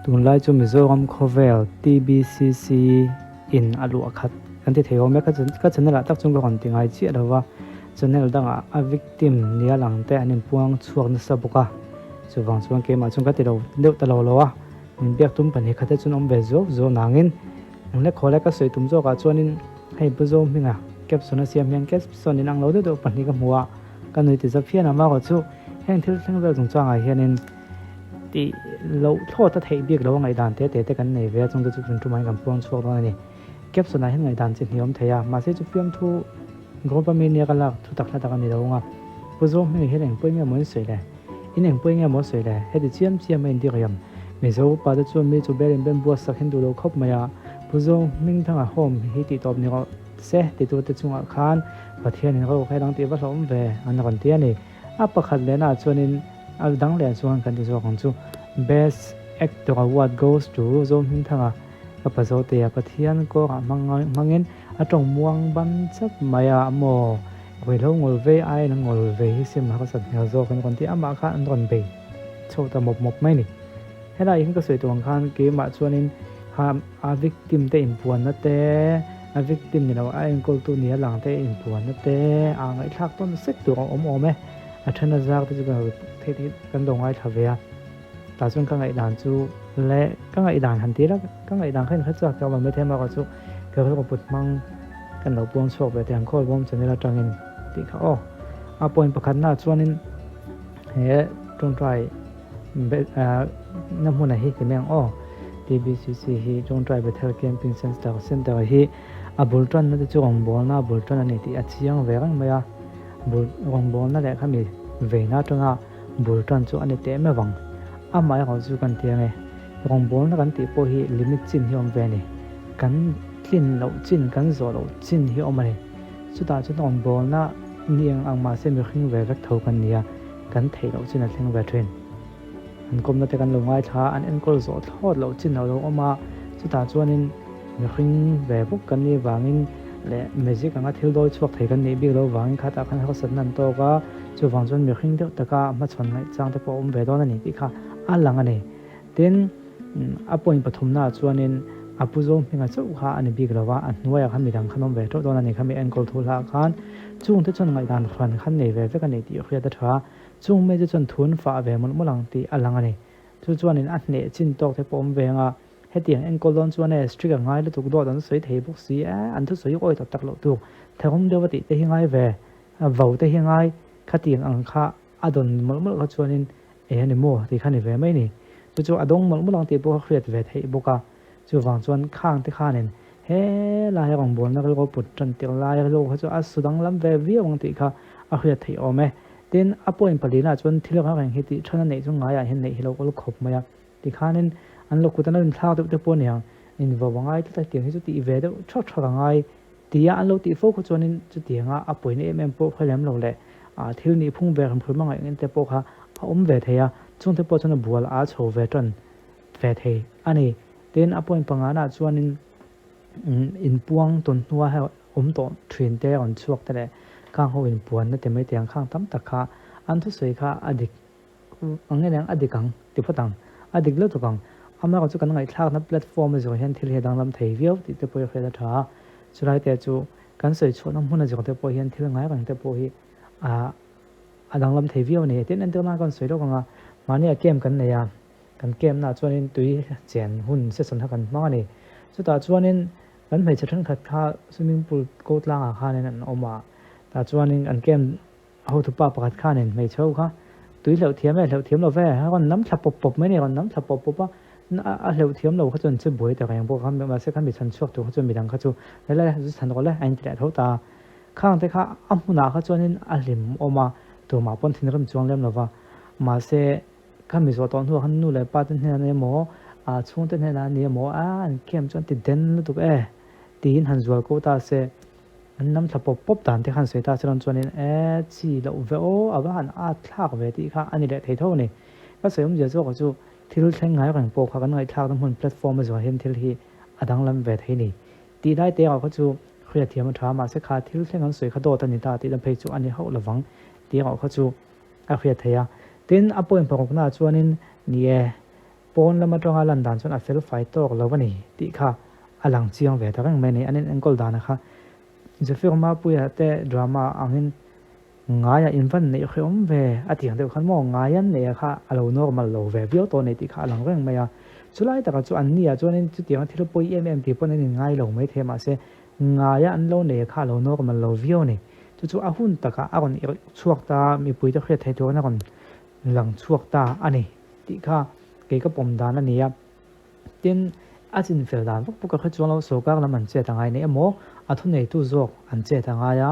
Tunlai chu Mizoram khawvel TBCC in a luah khat kan ti thei awm e. Ka channel ah tak chuan ka rawn ti ngai chiah lo va, channel dangah a victim nia lang te an inpuang chhuak nasa bawk a, chuvang chuan keimah chuan ka ti lo deuh ta lo lo a, min biak tum pahnih khat te chuan awm ve zuau zuau nangin eng khaw le ka sawi tum zawkah chuanin hei Pu Zohminga caption a siam hian caption inang lo deuh deuh pahnih ka hmu a, ka nui ti zap hian a marawh chu heng thil thleng vel chungchangah hianin Tih loh thlawt a theih bik lo a ngaihdan te te te kan nei ve a, chung te chu tun tumah hian kan puang chhuak dawn a ni. Caption ah hian ngaihdan chi hniawm thei a, mahse chu fiamthu group ami nia ka lak thu tak hla tak a ni lo ang a. Pu Zohming hian eng pawi nge maw in sawi le? In eng pawi nge maw sawi le? Heti chiam chiam a indik riam. Mizo upa te chuan mi chu bel in ben buat sak hin duh lo khawp mai a, Pu Zohming thanga home hi tih tawp ni rawh se titu te chungah khan Pathian in ro kha dang tih va hlauhawm ve an rawn ti a ni. A pakhat lehna ah chuanin a dang leh chuan kan ti zawk ang chu Best Actor Award goes to Zohmingthanga ka pa Zotea Pathian kawngah hmangin a tawng muang ban chap mai a maw ruihhlo ngawl vei aiin a ngawl vei hi sim harsat hmel zawk an rawn ti amah kha an rawn bei chho ta mawp mawp mai ni. Helai hian ka sawi tawh ang khan keimah chuanin ha a victim te inpuanna te, a victim ni lo a enkawltu nia lang te inpuanna te a ngaihthlak tawn sek tur a awm awm e. A then a zak te chu kan theih theih kan lo ngaithla ve a. Tah chuan ka ngaihdan chu le ka ngaihdan han ti la ka ngaihdan kha inhre chhuak tak lo mai thei amaherawhchu chu ka rilru put hmang kan lo puang chhuak ve thei ang khawl bawm channel atangin tih kha aw. A point pakhatnaah chuanin he tawngtai Na hmunah hi ti mai ang aw. TBCC hi Tawngtai Bethel Camping Center Center hi a bul tanna te chu rawngbawlna a bul tan a ni tih a chiang ve reng mai a. Bul rawngbawlna leh khami veina atanga bul tan chu a ni teh mai vang. Amaherawh chu kan ti ange rawngbawlna kan tih pawh hi limit chin hi a awm ve a ni. Kan tlin loh chin kan zawh loh chin hi a awm a ni. Chutah chuan rawngbawlna ni eng ang mahse mihring ve vek tho kan ni a. Kan theih loh chin a thleng ve thin. An kawmna te kan lo ngaithla a, an enkawl zawh thlawt loh chin a lo awm a, chutah chuanin mihring ve bawk kan nih vangin leh magic anga thil dawi chhuak thei kan nih bik loh vangin khatah khan harsatna an tawk a, chuvang chuan mihring deuh taka hmachhawn ngaihchang te pawh a awm ve dawn a ni tih kha a lang a ni. Tin, a point pathumnaah chuanin a pu zawng hminga chauh kha a ni bik lo va, a hnuaiah khan midang khan awm ve teuh dawn a ni kha mi enkawl thu hlahah khan chungte chuan ngaihdan hran khan nei ve vek a ni tih hriat a tha. Chung mite chuan thun fah ve mawlh mawlh ang tih a lang a ni. Chu chuanin a hneh chin tawk te pawh awm ve ang a, hetiang enkawl dawn chuan e strict a ngai lutuk dawt an sawi thei bawk si e, an thusawi awi tak tak loh tuk tharum deuh a tih te hi ngai ve, vau te hi ngai khatiang ang kha a dawn mawlh mawlh kha chuanin Eng a ni maw? tih kha ni ve mai ni. Chu chu a dawng mawlh mawlh ang tih pawh ka hriat ve theih bawk a. Chuvang chuan khang te khanin he laia rawngbawlna rilru put tan tir lai rilru kha chu a su danglam ve viau ang tih kha a hriat theih awm e. Tin, a point palina chuan thil reng reng hi tih than a neih chu ngaiah hian neih hi lo awl khawp mai a. Tikhanin an lo kut an lo inthlak deuh te pawh a ni ang. Invo a ngai tlat a, tiang hi chu tih ve deuh thak thak a ngai. Tia an lo tih fo kha chuanin chutianga a pawina em em pawh kha lem lo leh thil nih phung ve hrim hrim a ngaih ngente pawh kha a awm ve thei a, chungte pawh chuan a bual a chho ve tan ve thei a ni. Tin, a point pangana chuanin inpuang tawn hnua hei awm tawh thin te rawn chhuak te leh khang ho inpuanna te mai te ang khang tam tak kha an thusawi kha a dik Ang nge niang a dik ang ti phawt ang. A dik lutuk ang. Amaherawh chu kan ngaihthlakna platform a zawh hian thil hi a danglam thei viau tih te pawh hi a hriat a tha a. Chulai te chu kan sawi chhuahna hmun a zawh te pawh hian thil ngai reng te pawh hi a a danglam thei viau a ni. Tin, entir nan kan sawi lawk ang a, mahni a camp kan nei a, kan camp naah chuanin tui chen hun session kha kan hmang a ni. Chutah chuanin kan hmeichhe thenkhat kha swimming pool ko tlangah khanin an awm a, tah chuanin an camp A hotupa pakhat khanin hmeichhe ho kha tui hleuh thiam e, hleuh thiam lo ve, a rawn nam thla pawp pawp mai a ni, a rawn nam thla pawp pawp a, a hleuh thiam lo kha chuan che buai ta reng bawk a, mahse kha mi chhan chhuak tur kha chuan midang kha chu le le zu chhan rawh le a inti leh tho ta a. Khang te kha a hmunah kha chuanin a hlim awm a, tumah pawn thinrim chuang lem lo va, mahse kha mi zawh tawh hnuah khan nu leh pa te hnenah emaw, chhungte hnenah a ni emaw, a an camp chuan ti den lutuk e tiin han zual ko ta se. An lam thla pawp pawp dan te khan sawi ta se rawn chuanin e chi loh ve aw a va han at thlak ve tih kha a ni leh thei tho a ni. Ka sawi awmzia zawkah chu thil thleng ngai reng pawh kha kan ngaihthlakna hmun platform a zawh hian thil hi a danglam ve thei a ni. Tih lai te erawh kha chu hriat thiam a tha mahse kha thil thleng an sawi kha dawt a ni ta tih lam phei chu a ni hauh lovang tih erawh kha chu a hriat theih a. Tin, a point paruknaah chuanin ni e. Pawn lam atanga lan dan chuan a fel fai tawk lo a ni tih kha a lang chiang ve ta reng mai a ni. An inenkawl dana kha Zephyr Mapuia te drama angin Ngaia in van neih hrehawm ve a tih ang deuh khan maw Ngaian neih a kha a lo normal lo ve viau tawh a ni tih kha a lang reng mai a. Chulai takah chu an nia chuanin chutianga thil pawi em em tih pawn an inngai lo maithei a mahse Ngaia an lo neih a kha a lo normal lo viau a ni. Chu chu a hun takah a rawn irh chhuak ta mipuite hriat theih turin a rawn lang chhuak ta a ni tih kha kei ka pawm dan a ni a. Tin, a chinfel dan vak bawk a hre chuang lo, sorkar lam an chet a ngai nei emaw, a thuneitu zawk an chet a ngai a,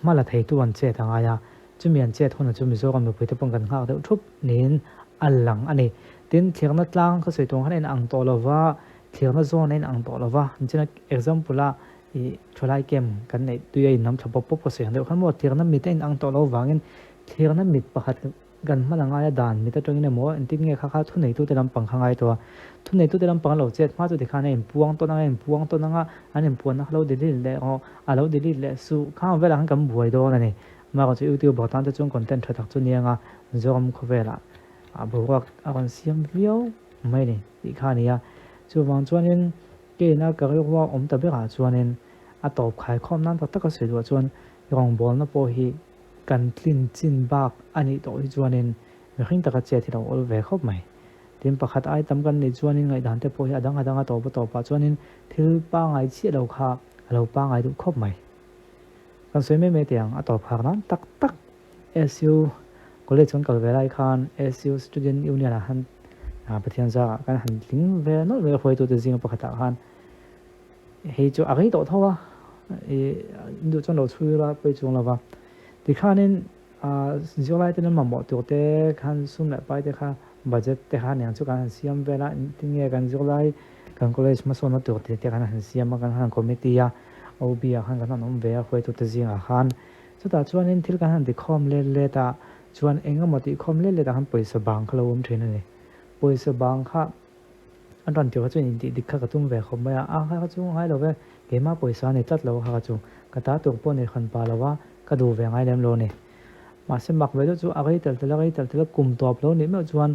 hma la theitu an chet a ngai a, chumi an chet hunah chu Mizoram mipuite pawn kan nghak deuh thup niin a lang a ni. Tin, thlirna tlang ka sawi tur khan a inang tawh lo va, thlirna zawn a inang tawh lo va, nichina example a ih thalai camp kan neih tui a inlam thla pawp pawp ka sawi ang deuh khan maw, thlirna mit a inang tawh lo vangin thlirna mit pakhat Kan hman a ngai a dan mit atangin emaw engtin nge kha kha thuneitute lampang kha ngai tawh a, thuneitute lampang a lo chet hma chu tikhan a inpuang tawn anga, a inpuang tawn anga, an inpuanna kha lo delete leh rawh, a lo delete leh suh, khang velah khan kan buai dawn a ni. Amaherawhchu chu YouTuber tan te chuan content tha tak chu ni anga Zoram khawvelah boruak a rawn siam viau mai a ni tih kha a ni a. Chuvang chuanin keina ka rilrua awm ta berah chuanin a tawp khaikhawm nan tak taka sawi duhah chuan rawngbawlna pawh hi Kan tlin chin bak a nih tawh hi chuanin mihring taka chet hi lo awl ve khawp mai. Tin, pakhat ai tam kan nih chuanin ngaihdan te pawh hi a dang a dang a tawp a tawpah chuanin thil pangai chiah lo kha a lo pangai duh khawp mai. Kan sawi mai mai teh ang, a tawp khar nan tak tak SU College kan kal ve lai khan SU Student Union ah khan Pathian zarah kan han tling ve nawlh mai a hruaitute zinga pakhatah khan Hei chu a rei tawh tho a, ih induh chuan lo chhui ila pawi chuang lo va. Tikhanin zirlai te mamawh tur te khan sum leh pai te kha budget te kha aniang chu kan han siam vel a, tinge kan zirlai kan college hmasawnna tur te te khan han siam a, kan han committee a, OB ah khan kan han awm ve a hruaitute zingah khan. Chutah chuanin thil kan han tikhawm let let a, chuan eng emaw tihkhawm let let ah khan pawisa bang kha lo awm thin a ni. Pawisa bang kha. An rawn tirh kha chuan intih dik kha ka tum ve khawp mai a, a kha kha chu ngai lo ve, keimah pawisa a ni tlat lo kha kha chu ka ta tur pawh ni hran pah lo a, ka duh ve ngai lem lo a ni. Mahse mak ve deuh chu a rei tel tel a rei tel tel a, kum tawp lo nih meuh chuan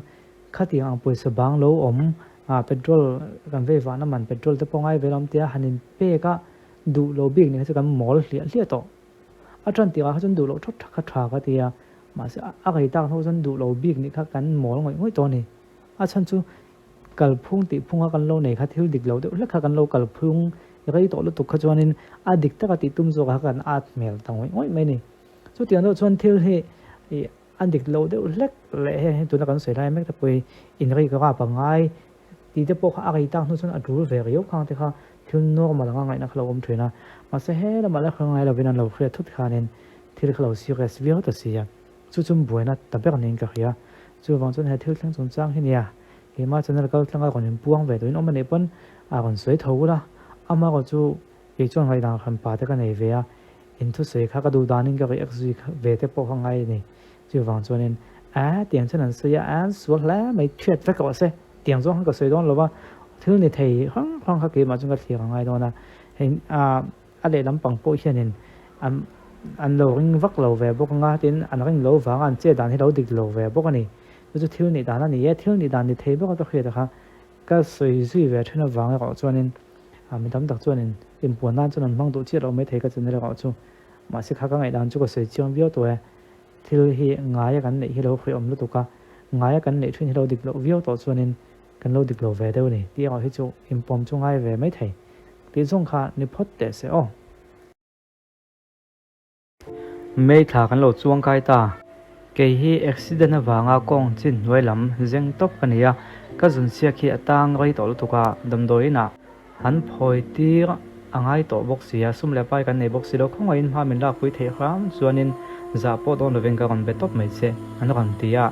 khatiang ang pawisa bang lo awm a, petrol kan vei vahna man petrol te pawh ngai ve lo awm tia han in pek a, duh lo bik nih kha chu kan mawl hliah hliah tawh. A tan tirah kha chuan duh loh thawt kha tha ka ti a, mahse a rei tak hnu chuan duh lo bik nih kha kan mawl ngawih ngawih tawh a ni. A chhan chu kalphung tih phunga kan lo nei kha thil dik lo deuh hlek kha kan lo kalphung rei tawh lutuk kha chuanin a dik taka tih tum zawkah kha kan at hmel ta ngawih ngawih mai a ni. Chutiang deuh chuan thil hi ih a dik lo deuh hlek leh heng hi tuna kan sawi lai mek te pawh hi inrei ka rap a ngai tih te pawh kha a rei tak hnu chuan a tul ve riau khang te kha thil normal anga ngaihna kha lo awm thin a. Mahse he lamah la hre ngai lovin an lo hriat thut khanin thil kha lo serious viau ta si a. Chu chu buaina ta ber niin ka hria. Chuvang chuan he thil thleng chungchang hi nia, keimah channel kal tlanga rawn inpuang ve tuin awm a nih pawn a rawn sawi tho ula. Amaherawh chu kei chuan ngaihdan hran pa te ka nei ve a, in thusawi kha ka duh danin ka react zui ve te pawh kha ngai a ni. Chuvang chuanin a tiang chuan an sawi a, an sual hle mai, thiat vek rawh se, tiang zawng khan ka sawi dawn lo va, thil ni thei hrang hrang kha keimah chuan ka thlir a ngai dawn a. Hei a. A lehlam pang pawh hianin an an lo ring vak lo ve bawk anga tin an ring lo vanga an chet dan hi lo dik lo ve bawk a ni. Chu chu thil nih dan a ni e, thil nih dan ni thei bawk a ka hriat kha ka sawi zui ve then avang erawh chuanin mi tam tak chuanin inpuan nan chuan an hmang duh chiah loh maithei ka channel erawh chu. Mahse kha ka ngaihdan chu ka sawi chiang viau tawh e. Thil hi ngaia kan neih hi lo hriawm lutuk a, ngaia kan neih thin hi lo dik loh viau tawh chuanin Kan lo dik lo ve deuh a ni tih erawh hi chu inpawm chu ngai ve mai thei tih zawng kha ni phawt teh se aw. May thla kan lo chuang kai ta. Kei hi accident avanga kawng chin hnuai lam zeng tawp ka ni a, ka zun siak hi a tang rei tawh lutuk a, damdawi inah han phawi tir a ngai tawh bawk si a, sum leh pai kan nei bawk si lo, khawngaihin hma min lakpui theih hram chuanin zah pawh dawn lovin ka rawn be tawp mai che an rawn ti a,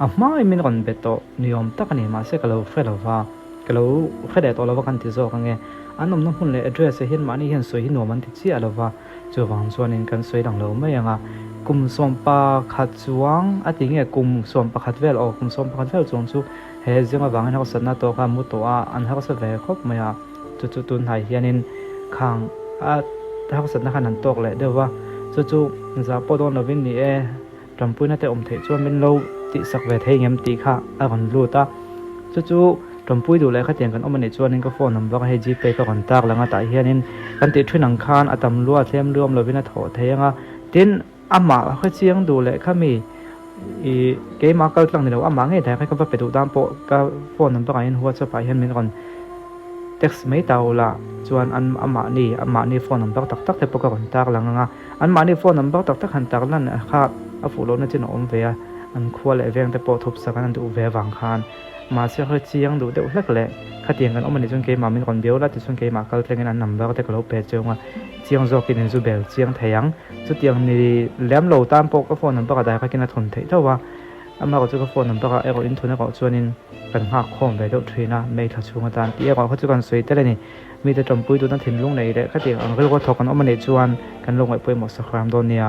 a hmain min rawn be tawh ni awm tak a ni, mahse ka lo hre lo va, ka lo hre leh tawh lo va kan ti zawk ange, an awmna hmun leh address ah hian mahni hian sawi hi nuam an ti chiah lo va, chuvang chuanin kan sawi lang lo mai ang a, kum 11 chuang a ti nge kum 11 vel aw kum 11 vel chuang chu He zing avangin harsatna tawk a mu tawh a, an harsa ve khawp mai a, chu chu tunhnai hianin khang a harsatna khan an tawk leh deuh va, chu chu zah pawh dawn lovin ni e, tanpuina te awm theih chuan min lo tihsak ve thei ngem tih kha a rawn lut a, chu chu. Tawmpui duh leh khatiang kan awm a nih chuanin ka phone number hei gpay ka rawn tar lang a tah hianin kan tih thin ang khan a tam lua tlem luam lovin a thawh thei ang a, tin amah hrechiang duh leh khami ih keimah kal tlang ni lo amah ngei dai kha ka va pe duh dan pawh ka phone number ah hian whatsapp ah hian min rawn text mai ta ula chuan an amahni amahni phone number tak tak te pawh ka rawn tar lang ang a, anmahni phone number tak tak han tar lan kha a fuh lohna chin a awm ve a, an khua leh veng te pawh thup sak an duh ve avang khan. Mahse hawi chiang duh deuh hlek leh khatiang kan awm a nih chuan keimah min rawn biau la tichuan keimah kal thlengin an number te ka lo pe cheu ang a, chiang zawkin in zu bel chiang thei ang. Chutiang ni lem lo tan pawh ka phone number a dai khakin a thawn theih tho a, amaherawh chu ka phone number ah erawh in thawn erawh chuanin kan nghak khawm ve deuh thin a, May thla chhung atan tih erawh kha chu kan sawi tel a ni. Mite tawmpui duhna thinlung nei leh khatiang ang rilru a thawk kan awm a nih chuan kan lo ngaih pawimawh sak ram dawn nia.